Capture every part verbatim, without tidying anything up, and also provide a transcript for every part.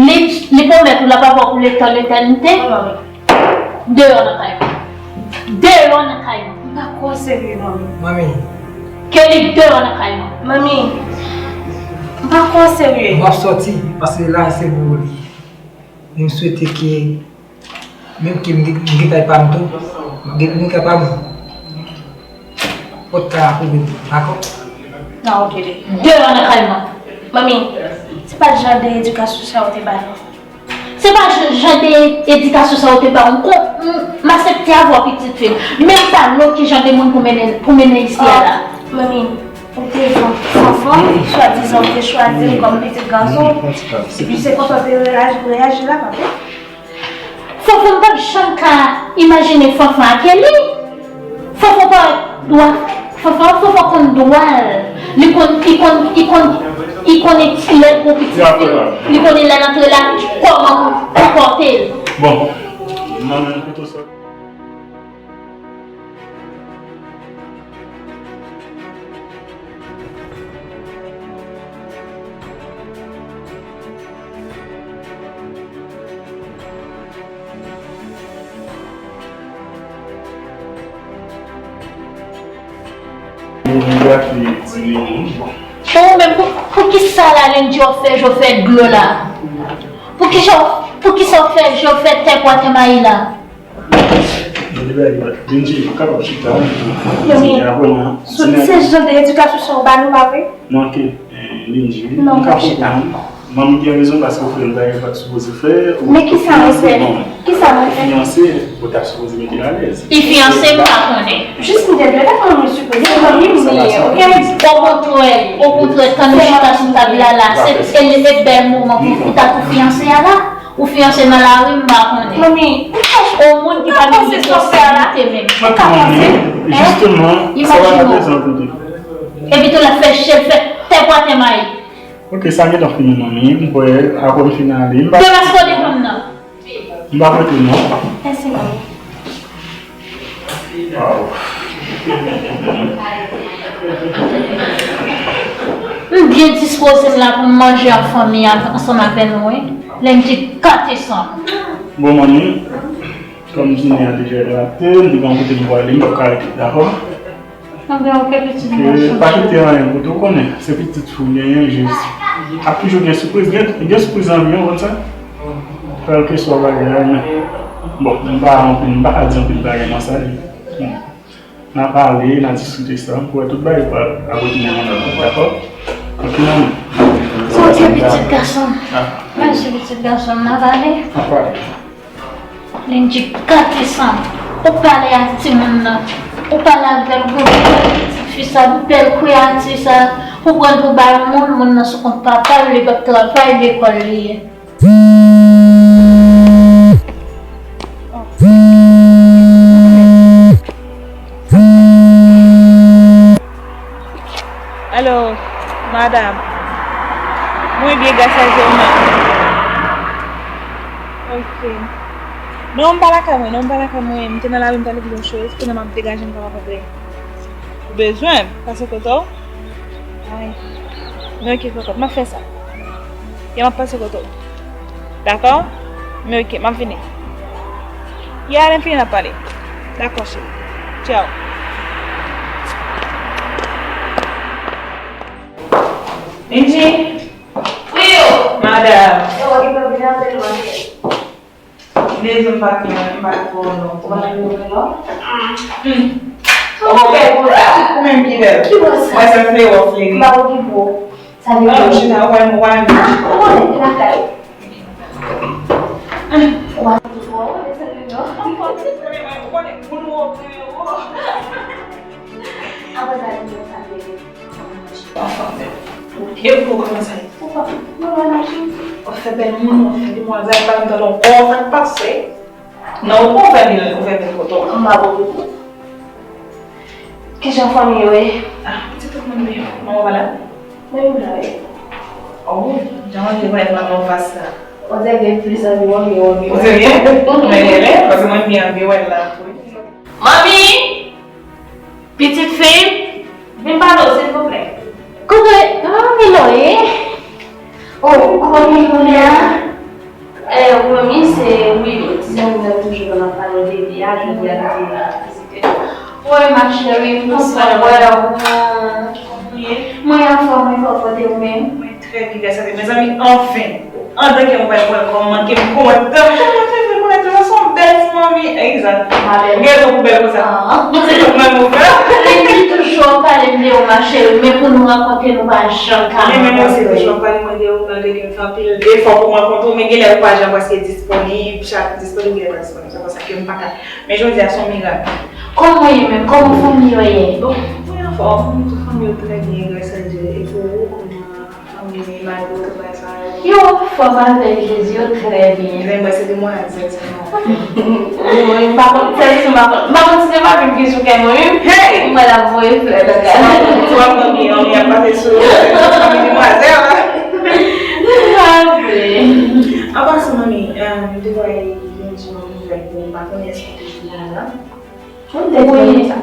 Li, li pwomèt ou l ap avè w pou letan letènite. Deyò nan kay mwen. Deyò nan kay mwen. M pa kwè w serye, manmi. Manmi. Ke li deyò nan kay mwen. Manmi, m pa kwè w serye. M ap sòti, paske la se pou ou li ye. E m swete ke, menm ke m gen, m gen kay pa m tou, m gen, m gen kay pa m, pòt kay la pou mwen, dakò? Non, ok, li. Deyò nan kay mwen. Manmi, se pa jan de edikasyon sa yo te ba nou. Se pa jan, jan de edikasyon sa yo te ba w. M kon-, m, m aksepte avè w pitit fi m. Men m pa lòt ki jan de moun pou mennen, pou mennen isi a la. Ah, manmi, ou te yon fanfan, swadizan ou te chwazi m kòm pitit gason. Epi se konsa w te reyaji, reyaji la, papa. Fanfan, m p ap janm ka imajine Fanfan ak Eli. Fanfan pa dwa, Fanfan, Fanfan konn dwa l. Li konn, li konn, li konn, li konnen kilè l pou pitit fi l. Li konnen lè l antre la, kòman pou konpòte l. Bon, manman, kote w sòti? Bon, ou menm, pou, pou ki sa la, Lendji, w ap fè je w fè dlo la? Pou ki sa, pou ki sa w fè je w fè tè pwa tè mayi la? Lendji, ou kapab chita. Apre mwen, se jan de edikasyon sa yo ba nou, pa vre? Non, ke, eh, Lendji, wi. Non, m ka konprann. Manmi gen rezon, paske w fè yon bagay ou pa t sipoze fè. Men kisa mwen fè? Kisa mwen fè? Ou fiyanse, ou ta sipoze mete l alèz. Li fiyanse, m pa konnen. Jis m te dwe dakò, mwen sipoze, manmi m li ye, ok? Okontrè, okontrè, tan nou chita sou tab la, la, se, e, e bèl moman pou, pou ta tou fiyanse a la. Ou fiyanse nan lari, m pa konnen. Manmi, yon moun ki pa gen responsabilite menm. Ou ka panse, jisteman, sa va ta bezwen koute. Epi tou l ap fè je l fè tè pwa tè mayi. Ok, sa gentan fini, manmi. M kwè, apre m fin ale, m pa. Demas kote fanm nan. M pa kote non. Mèsi, manmi. Waw. M byen dispoze m la pou m manje ak fanmi a ansanm avè nou, wi. Lendji gate san m. Bon, manmi, kòm dine a deja idrate, m gen yon kote m pwale, m p ap ka rete, dakò? Anben, ok, pitit gason. Pa kite anyen pou tou konnen. Se pitit fi w genyen, jis. Ap toujou gen sipriz. Gen, gen sipriz nan vi, w konn sa? Kèlkeswa bagay la, men. Bon, m pa anpil, m pa ka di anpil bagay nan sa, li. N a pale, n a diskite sa. M kwè tout bagay pral ap retounen nan lòd, dakò? Ok, manmi. Ok, pitit gason. Mèsi, pitit gason. N a pale. N a pale. Lendji gate san m. Ou pale ak timoun nan. Ou pale avè l, gwo pitit fi sa, bèl kreyati sa. Ou pran l pou bay moun, moun nan sou kont papa l, li p ap travay, lekòl li ye. Alo, madanm. Mwen byen, gras a Dye, ou menm? Ok. Non, m pa lakay mwen, non, m pa lakay mwen. M te nan lari, m t ale pou yon choz, kounye a m ap degaje, m kapab antre. Ou bezwen m? Pase kote w? Ay. Men ok, kokot, m ap fè sa. Ya, m ap pase kote w. Dakò? Men ok, m ap vini. Ya, lè m fini, n ap pale. Dakò, cheri. Tchaw. Lendji. Wi, yo. Madanm. Yo, li pa vin apèl mwen. Dezè m pa t, m pa t wè w non. Ou pa t wè m non? Hmm. Ou bèl konsa. Ou menm ki bèl. Ki bò sa? Mwen se flewo, fleri. M pa wè ki bò. Sa vle di. Chita, ou wè m, ou wè m. Ah, ou konnen ki lakay. Ou pa t wè w, desann li non. Ou konnen, moun ou wè w premye wè w. Apre sa, li di sa vle di. Anfen, men, ou byen gwo kòman sa ye. Ou pa, mwen pa mache. W ap fè bèl moun, w ap fè demwazèl, pa m tande w ankò, sa k pase? Non, ou pa ouvè li, ouvè bèl kote w. M pa bon pou ou. Kijan fanmi yo ye? Ah, pitit ou konn byen. Manman w pa la? Mwen menm la, wi. Oh, jan w ap veye manman w fas la. On dirait gen plis anvi wè w ke w anvi wè. Ou serye? Mwen genlè, paske mwen byen anvi wè l la tou, wi. Manmi! Pitit fi m, vin pale w, silvouplè. Kote, ah, Milo ye? Oh, ou konn ki kounye a? Eh, Romy, se Willy, ti zanmi mwen toujou nan pale de li a, jodi a li te la vizite nou. Wi, ma chérie, m kontan wè w. Mwen anfòm, mwen konfòte ou menm. Mwen trè byen, gras a Dye. Mezanmi, anfen! Antanke yon pè pwen kòm manke m kontan. Mwen te vle konèt ou, se yon bèl ti manmi. Egzat. Ou gen rezon pou bèl konsa. Se tout mwen pou fè. Li di toujou ap pale m de ou, ma chérie, men pou nou rankontre, nou pa janm ka rankontre. Men mwen osi toujou ap pale mwen de ou, malgre ke m fè anpil efò pou m rankontre w, men genlè ou pa janm prèske disponib, chak disponib, genlè pa disponib. Se konsa ke m pa ka. Men jodi a se yon mirak. Kòman w ye menm? Kòman fanmi yo ye? Bon, mwen anfòm, tout fanmi yo trè byen, gras a Dye. E pou ou, kòman fanmi, mari w, tout bagay sa yo? Yo anfòm avèk Jezi, yo trè byen. Men mwen se demwazèl sèlman. Wi, m pa konn, sèvis m pa konn, m pa konn si se pa vin ki sou kè mwen, wi. Hey! Mwen la voye flè bagay. Ou ap pran byen, yon byen ap pase sou fanmi demwazèl la. Pa vre. An pasan, manmi, eh, m te vle di yon nouvèl pou ou, m pa konnen èske w te jwenn la. Ou te konnen sa?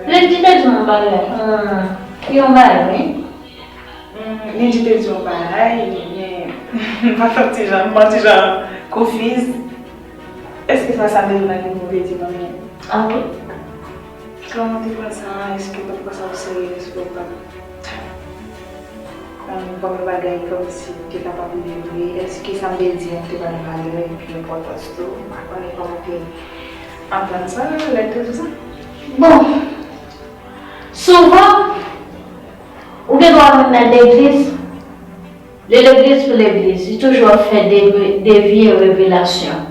Lè m te di yon bagay, hmm, yon bagay, wi. Hmm, Nidji te di yon bagay, men m pa fè ti jan, m ti jan konfiz. Èske se pa sa Melina ki pou vle di manmi? Ah wi? Kòman w te pran sa? Èske w t ap pran sa o serye? Èske w t ap, hmm, pran yon bagay kòmsi w te kapab rive vre? Èske sa m te di an te ba l valè epi enpòtans tou? M pa konnen kòman w te antann sa, lè l te di sa. Bon, souvan, ou gen dwa vin nan legliz, de legliz pou legliz, li toujou ap fè de, de vye revelasyon.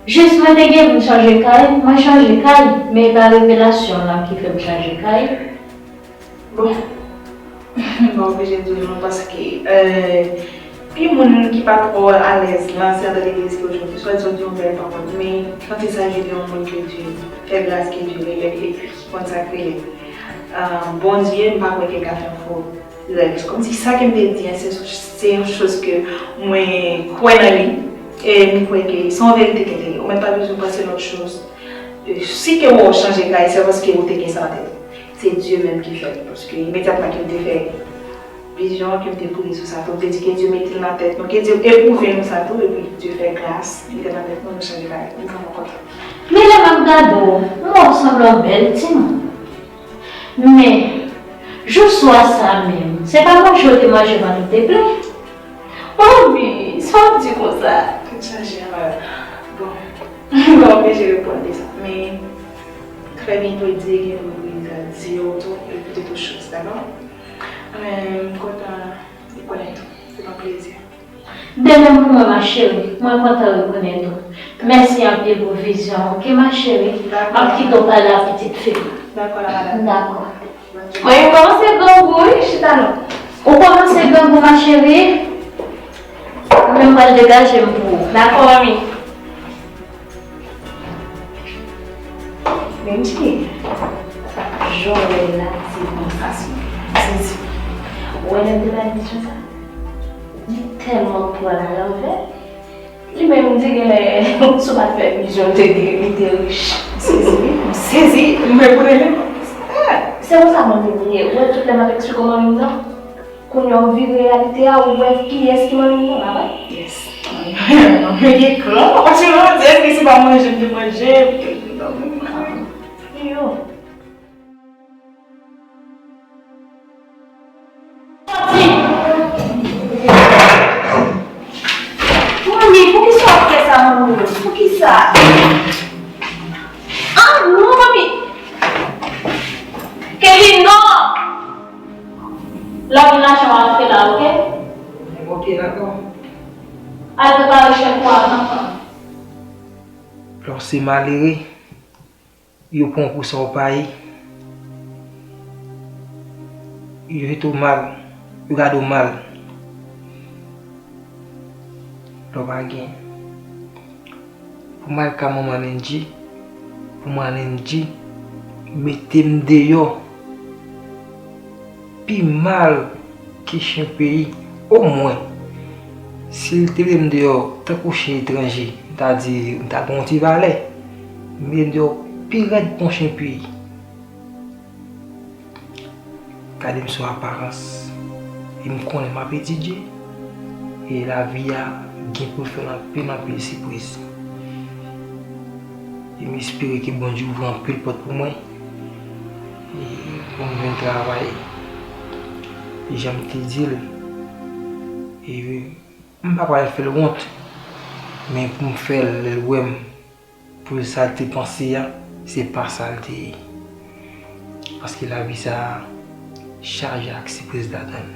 Jis mwen te gen pou m chanje kay, mwen chanje kay, men e pa revelasyon lan ki fè m chanje kay. Bon, m pa oblije di w non, paske, eh, pi moun ki pa twò alèz lan, se antre legliz ke yo jwenn. Swa dizon di yon bèl pawòl, men quand il s'agit de yon moun ke Dye fè gras, ke Dye elève, epi ki konn sa k rele, eh, Bondye, m pa kwè ke l ka fè yon fo rèv. Kòmsi sa ke m te di an, se, se yon choz ke mwen kwè nan li, e m kwè ke se yon verite ke l te ye. Ou menm pa bezwen panse lòt choz. E si ke w chanje kay, se paske ou te gen sa nan tèt ou. Se Dye menm ki fè l, paske imedyatman ke m te fè vizyon an, ke m te priye sou sa tou, m te di ke Dye mete l nan tèt nou, ke Dye epwouve nou sa tou, epi Dye fè gras, li te nan tèt nou, nou chanje kay, nou vrèman kontan. Men lè m ap gade w, m wè w sanble yon bèl timoun. Men, jou swa sa menm, se pa manje w te manje vant ou te plen? Manmi, sa w ap di konsa? Tèt chaje a, bon, m pa oblije reponn de sa, men trè byento Dye gen pou l di w tou, e pou tout choz, dakò? Men, m kontan rekonèt ou, se yon plezi. De menm pou mwen, ma chérie. Mwen kontan rekonèt ou. Mèsi anpil pou vizyon an, oke, ma chérie? M ap kite w pale a pitit fi m. Dakò, la, madanm. Dakò. Mwen, m kòmanse grangou, wi, chita non. Ou kòmanse grangou, ma chérie? Mwen menm, m pral degaje m pou ou. Dakò, manmi. Benji, jan w wè l la, se konsa sou mwen. M sezi. Ou wè lè m te bay misyon sa? Li tèlman pran l alanvè. Li menm, m di genlè, si w pa t fè vizyon, li te, li te rich. M sezi, wi. M sezi, m rekonèt li. Ah, se konsa manmi m ye. Ou wè tout lè m ap eksplike w manmi m nan? Kounye a w vire reyalite a, ou wè kiyès ki manmi m nan, pa vre? Yes. Manmi gen kran. Paske mwen di, èske se pa manje m te manje? Yo. Manmi, poukisa w ap fè sa, manmi? Poukisa? Ah, non, manmi. Kevin, non! Lè w vin nan chanm, antre la, oke? Oke, dakò. Al prepare chanm pou w al nan chanm. Lè w se malere, yo pran w pou sa w pa ye. Yo trete w mal, yo gade w mal. Lè w pa gen. Pou m al ka manman Nendji, pou manman Nendji mete m deyò pi mal ke chen peyi. Omwen, si l te mete m deyò tankou chen etranje, m ta di, m ta gen yon ti valè. Mete m deyò pi rèd ke yon chen peyi. Gade m sou aparans. E m konnen m ap etidye. E lavi a, Gen pou l fè l anpil, anpil sipriz. E m espere ke Bondye ouvri anpil pòt pou mwen. E pou m jwenn travay. E jan m te di l. E m pa pral fè l wont. Men pou m fè l, lè l wè m, pou l sa l te panse a, se pa sa l te ye. Paske lavi sa a chaje ak sipriz ladan l.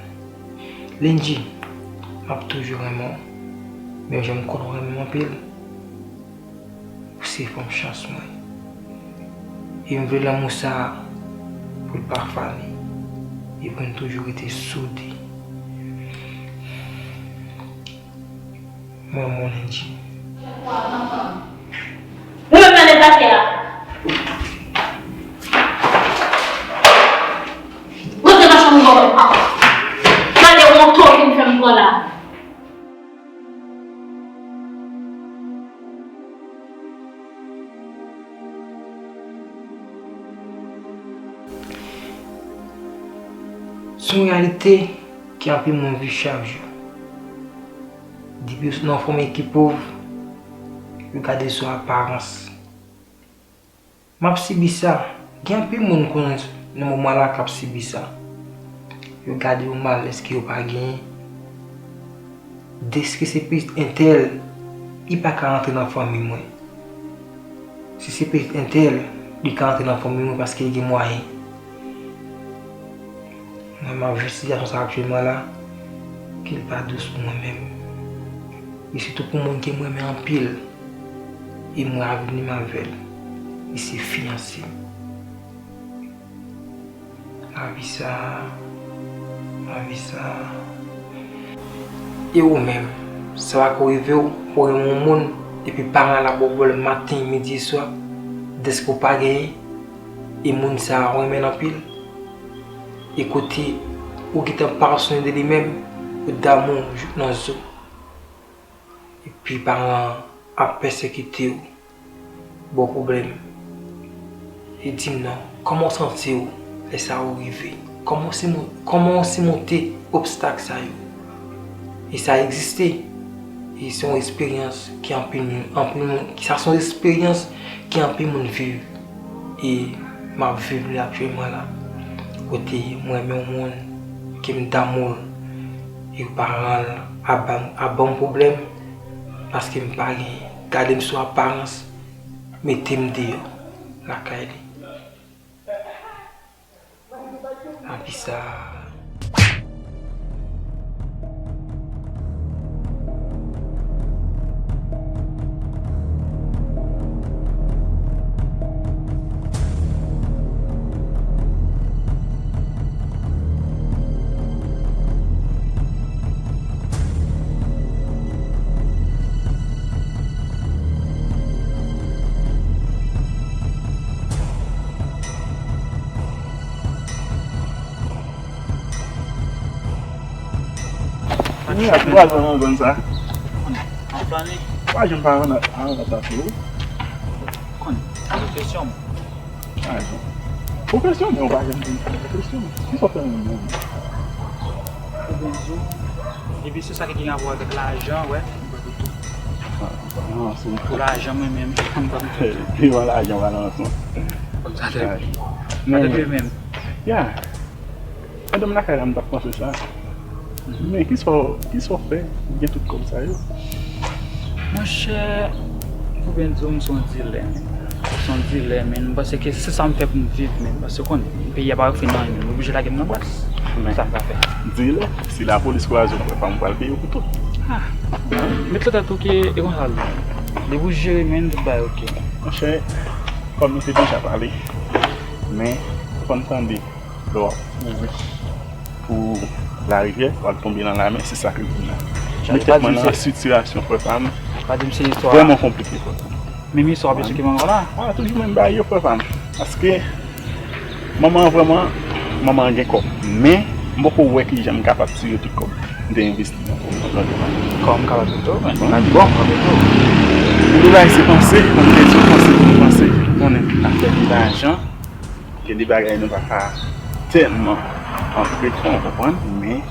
Lendji, m ap toujou renmen w, menm jan m konn w renmen m anpil. Ou se fanm chans mwen. E m vle lanmou sa a pou l pa fane. E pou n toujou rete soude. Mwen, mwen, Lendji. Ou menm nan lèv atè a. Rantre nan chanm ou bò. Gade wonto vin fè m pran la. Se yon reyalite ke anpil moun viv chak jou. Depi w nan yon fanmi ki pòv, yo gade sou aparans. M ap sibi sa. Gen anpil moun m konnen nan moman la k ap sibi sa. Yo gade yo mal, èske yo pa genyen? Dèske se pitit entèl, li pa ka rantre nan fanmi mwen. Si se pitit entèl, li ka rantre nan fanmi mwen paske li gen mwayen. Mwen, m ap viv sitiyasyon sa aktyèlman la, ke l pa dous pou mwen menm. E sitou pou moun ke m renmen anpil, e m wè avni m avè l. E se fiyanse m. Lavi sa, lavi sa. E ou menm, sa pako rive w, ou renmen yon moun, epi paran l ap ba w pwoblèm maten, midi, swa, dèske w pa genyen, e moun sa a ou renmen l anpil, e kote ou gentan pa swen de li menm, ou damou jouk nan zo. Epi paran an ap pèsekite w, ba w pwoblèm. E di m non, kòman w santi w lè sa yo rive? Kòman w simon-, kòman w simonte obstak sa yo? E sa egziste. E se yon esperyans ki anpil moun, anpil moun, sa se yon esperyans ke anpil moun viv. E m ap viv li aktyèlman la. Kote mwen menm yon moun ke m damou l, e paran l ap ban m, ap ban m pwoblèm paske m pa genyen. Gade m sou aparans, mete m deyò lakay li. Lavi sa. Ni a twa zan nan zòn sa. Anflane. Pa janm pa ann, ann atake ou. Konn, pwofesyon m. Ah, bon. Pwofesyon, men ou pa janm konn pwofesyon. Ki sa w fè nan moun? Ou byen di w. Epi se sa ki gen rapò avèk lajan, wè. Ah, non, se pou lajan, mwen menm, m pa konn. Pi wè lajan, wè nan sou. Sa te, sa te byen menm. Ya. Madanm lakay la, m t ap panse sa. Men kisa w, kisa w fè pou gen tout kòb sa yo? Monchè, pou byen di w, m se yon dilè, men. M se yon dilè, men. M panse ke se sa m fè pou m viv, men. Paske w konn, peyi a pa ofri m anyen, men. M oblije lage m nan bras. Men sa m ka fè. Dilè, si lapolis kwaze w, frè pa m, pral peye w pou tout. Ah, men, met nan tèt ou ke e konsa l ye. Depi w jere, men, tout bagay oke. Monchè, kòm nou te deja pale, men, ou konn tande, lè w ap kouri pou larivyè, w al tonbe nan lamè, se sa k rive m la. Men tèt mwen nan sitiyasyon, frè pa m, vrèman konplike, frè pa m. Menm istwa w ap esplike m ankò la? Ah, toujou menm bagay yo, frè pa m. Paske manman an vrèman, manman an gen kòb. Men, m poko wè kijan m kapab tire tout kòb m te envesti nan pwogram. Kòman m kapab ede w, men? Bon. Bon, m ap ede w. Ou de bagay se panse, kòm te di w, panse pou panse, konnen afè de lajan. Gen de bagay nou pa ka tèlman antre tan, w konprann, men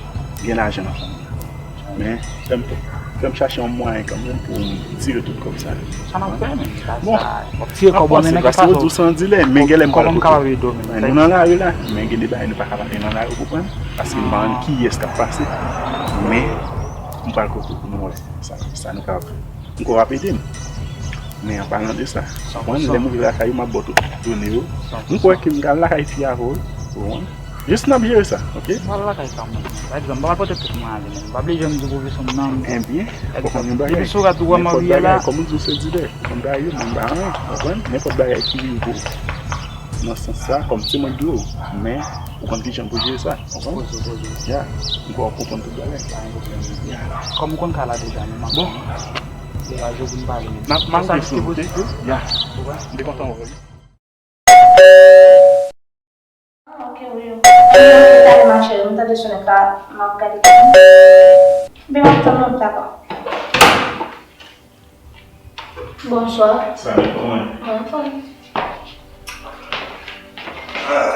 gen lajan nan fanmi an. Men, fè m tou. Fè m chache yon mwayen kanmenm pou m tire tout kòb sa yo. Sa n ap fè, men. Bon, sa, w ap tire kòb ou, men nan ki fason? Paske ou di w se yon dilè, men gen lè m pral kote. Kòman m kapab ede w, men? Nou nan lari la, men gen de bagay nou pa ka pale nan lari, ou konprann? Paske m pa konn kiyès k ap pase. Men, m pral kote pou nou wè sa, sa nou kapab fè. M kwè w ap ede m. Men an palan de sa, mwen, lè m rive lakay ou, m ap ba w tout done yo. M kwè ke m ka al lakay fi a avè w, ou konprann? Jis n ap jere sa, oke? M pral lakay sa mwen. Pa egzanp, m pa pral pote tout mwen ale, men m pa bliye m di pwofesyon m nan. Ebyen, ou konn yon bagay, nenpòt bagay, kòm ou di w se dilè, ou konn bagay yo, mwen m pa anyen, ou konprann? Nenpòt bagay ki rive w nan sans sa, kòm se mwen ki di w, men ou konn kijan pou jere sa, ou konprann? Poze, poze. Ya, m kwè w ap konprann tout bagay. Pa gen pwoblèm. Ya. Kòm ou konn ka la deja, men m ap... Bon. Degaje w pou n pale. M ap, m ap... Sa ki posib tou? Ya. Ou wè? M te kontan wè w wi. Ah, ok, wi. Talè, ma chérie, m tande sonèt la, m ap gade. Ben, m ap tann ou, dakò. Bonswa. Salut, kòman? Mwen anfòm. Ah,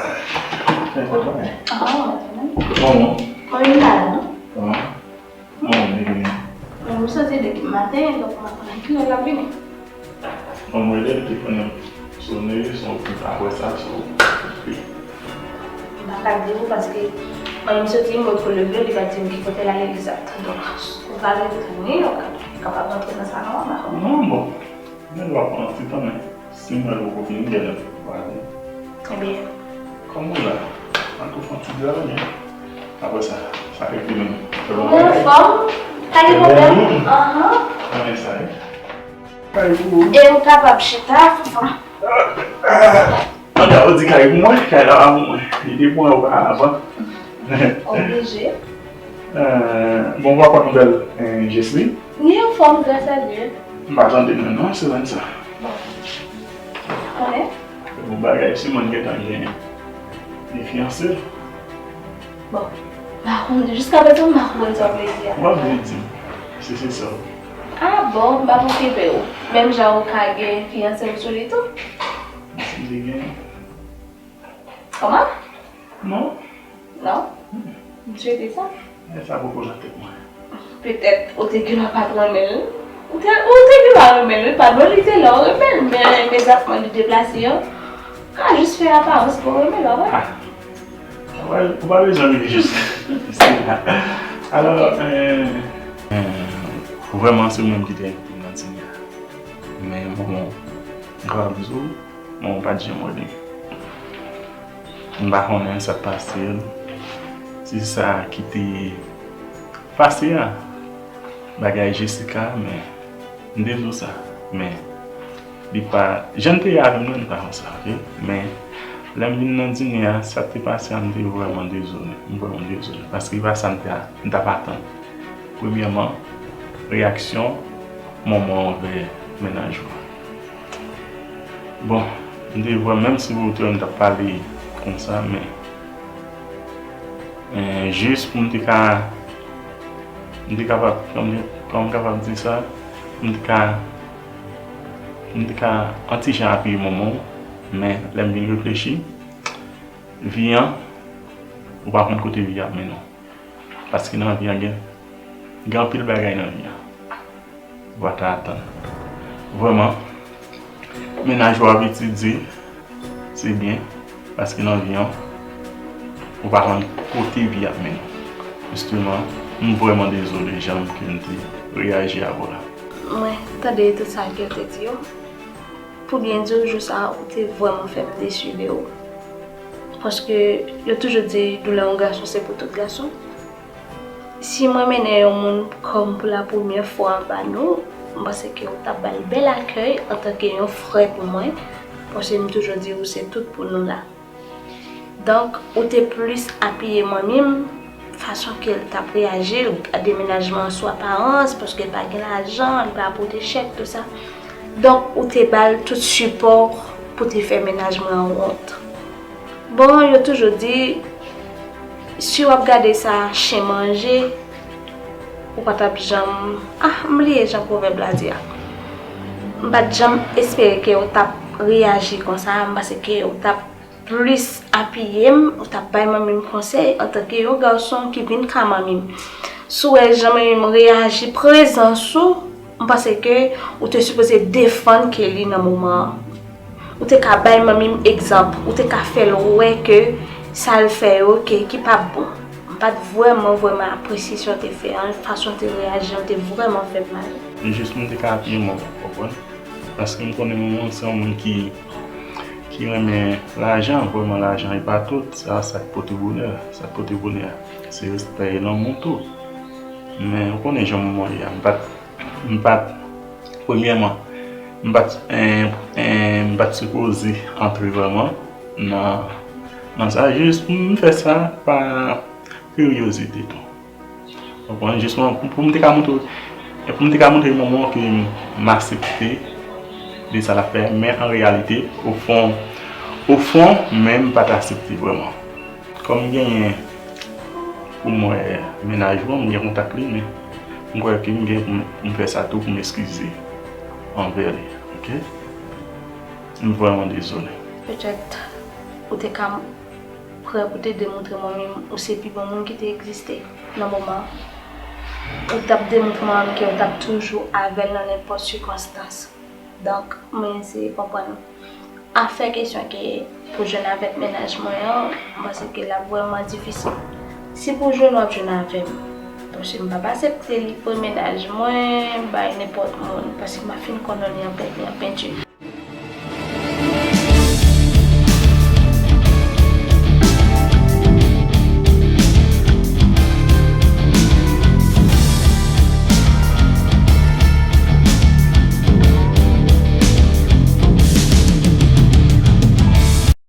fè kòman? Ah, mwen anfòm. Kòman? Mwen vin la, non? Kòman? Bon, m vini. Bon, m soti depi maten, donk m pa konnen kilè l ap vini. Bon, mwen rele l, li te konnen m sone, se yon ti apre sa, so, m pa ka di w paske mwen menm soti, m poko leve, li pa di m ki kote l ale egzakteman. Donk, ou ka rete tann li, ou ka, ou kapab rantre nan salon an, dakò? Non, bon. Men l ap pran ti tan, men si m wè l poko vini, genlè m pale. Ebyen. Kòman w la? An tou fè yon ti djòl, men apre sa, sa regle menm. Mwen anfòm, pa gen pwoblèm. Anhan. Anben sa ye. E ou kapab chita, Fanfan. Anben, ou di kay pou mwen, kay la pa pou mwen. Li te pou mwen oparavan. Oblije. Euh, bon, w ap pran nouvèl, euh, Jesli? Li anfòm, gras a Dye. M pa tande non, non, semèn sa. Bon. Konnen? Bon bagay, si mwen gentan gen, li fiyanse. Bon, m pa konn, jiskaprezan, m pa konprann sa w vle di a. W ap vle di m, si se sa w. Ah bon, m pa okipe w. Menm jan ou ka gen fiyanse w sou li tou. Si m te gen. Kòman? Non. Non? M swete sa. Men sa poko nan tèt mwen. Petèt ou te genlè pa t renmen l. Ou te, ou te genlè pa renmen l, wi, pa bon, li te la w renmen l, men, men sa fè li deplase an. Ka jis fè aparans pou w renmen l, w wè. Ah. Ou pa, ou pa bezwen vin jis. Alò, euh, euh, vrèman, se ou menm ki te envite m nan dine a. Men, bon, m kapab di w, bon, ou pa t janm wè li. M pa konnen sa k pase l. Se sa ki te pase a. Bagay Jessica, men m te di w sa. Men li pa, jan l te ye avè m nan, li pa konsa, oke? Men lè m vin nan dine a, sa k te pase a, m te vrèman dezole. M vrèman dezole. Paske se pa sa m te, m t ap atann. Premyèman, reyaksyon manman w anvè mennaj ou a. Bon, m te vrèman, menm si pou tè m t ap pale konsa, men, men jis pou m te ka, m te kapab, kòman, kòman m kapab di sa, m te ka, m te ka yon ti jan apiye manman w, men lè m vin reflechi, vi an, ou pa konn kote vi a ap mennen w. Paske nan vi an gen, gen anpil bagay nan vi an. Ou pa ta atann. Vrèman, mennaj ou ap etidye, se byen, paske nan vi an, ou pa konn kote vi ap mennen w. Jisteman, m vrèman dezole jan ke m te reyaji avè w la. Mwen tande tout sa ke w te di yo. Pou byen di w, jou sa a, ou te vrèman fè m desi de ou. Paske yo toujou di doulè yon gason se pou tout gason. Si mwen mennen yon moun kòm pou la premyè fwa anba nou, m panse ke w t ap ba l bèl akèy antanke yon frè pou mwen, paske m toujou di ou se tout pou nou la. Donk, ou te plis apiye manmi m, fason ke l t ap reyaji, l gade mennaj mwen an sou aparans, paske l pa gen lajan, li pa pote chèk, tou sa. Donk, ou te ba l tout sipò pou te fè mennaj mwen an wont. Bon, yo toujou di, si w ap gade sa chen manje, ou pa t ap janm, ah, m bliye jan pwovèb la di a. M pa t janm espere ke w t ap reyaji konsa, m panse ke w t ap plis apiye m, ou t ap bay manmi m konsèy antanke yon gason ki vin ka manmi m. Si w wè jan manmi m reyaji, prezans ou, m panse ke ou te sipoze defann Kelly nan moman an. Ou te ka bay manmi m egzanp, ou te ka fè l wè ke sa l fè yo, ke ki p ap bon. M pa t vrèman, vrèman apresye sa w te fè an, fason w te reyaji an te vrèman fè m mal. Jis m te ka apiye manman, w konprann? Paske m konnen manman se yon moun ki, ki renmen lajan, vrèman lajan e pa tout, sa, sa k pote bonè, sa k pote bonè. Se respè e lanmou tou. Men ou konnen jan manman ye a, m pa t, m pa t, premyèman, m pa t, en, en, m pa t sipoze antre vrèman nan, nan sa, jis m fè sa pa kiryozite tou. Konprann? Jis pou, pou m te ka montre, pou m te ka montre manman ke m aksepte de sa l ap fè, men an reyalite, o fon, o fon, men m pa t aksepte vrèman. Kòm m genyen pou m wè mennaj mwen, m gen kontak li, men m kwè ke m gen pou m, pou m fè sa tou pou m eskize anvè li, oke? M vrèman dezole. Petèt, ou te ka prè pou te demontre manmi m ou se pi bon moun ki te egziste nan moman an. Ou t ap demontre manmi m ke w t ap toujou avè l nan nenpòt sikonstans. Donk, mwen eseye konprann ou. Afè kesyon ke pou jwenn avèk mennaj mwen an, m panse ke l ap vrèman difisil. Si pou jwenn, w ap jwenn avè m. Paske m p ap aksepte li pou mennaj mwen bay nenpòt moun, paske m ap fin konnen li an pen-, li an pentye.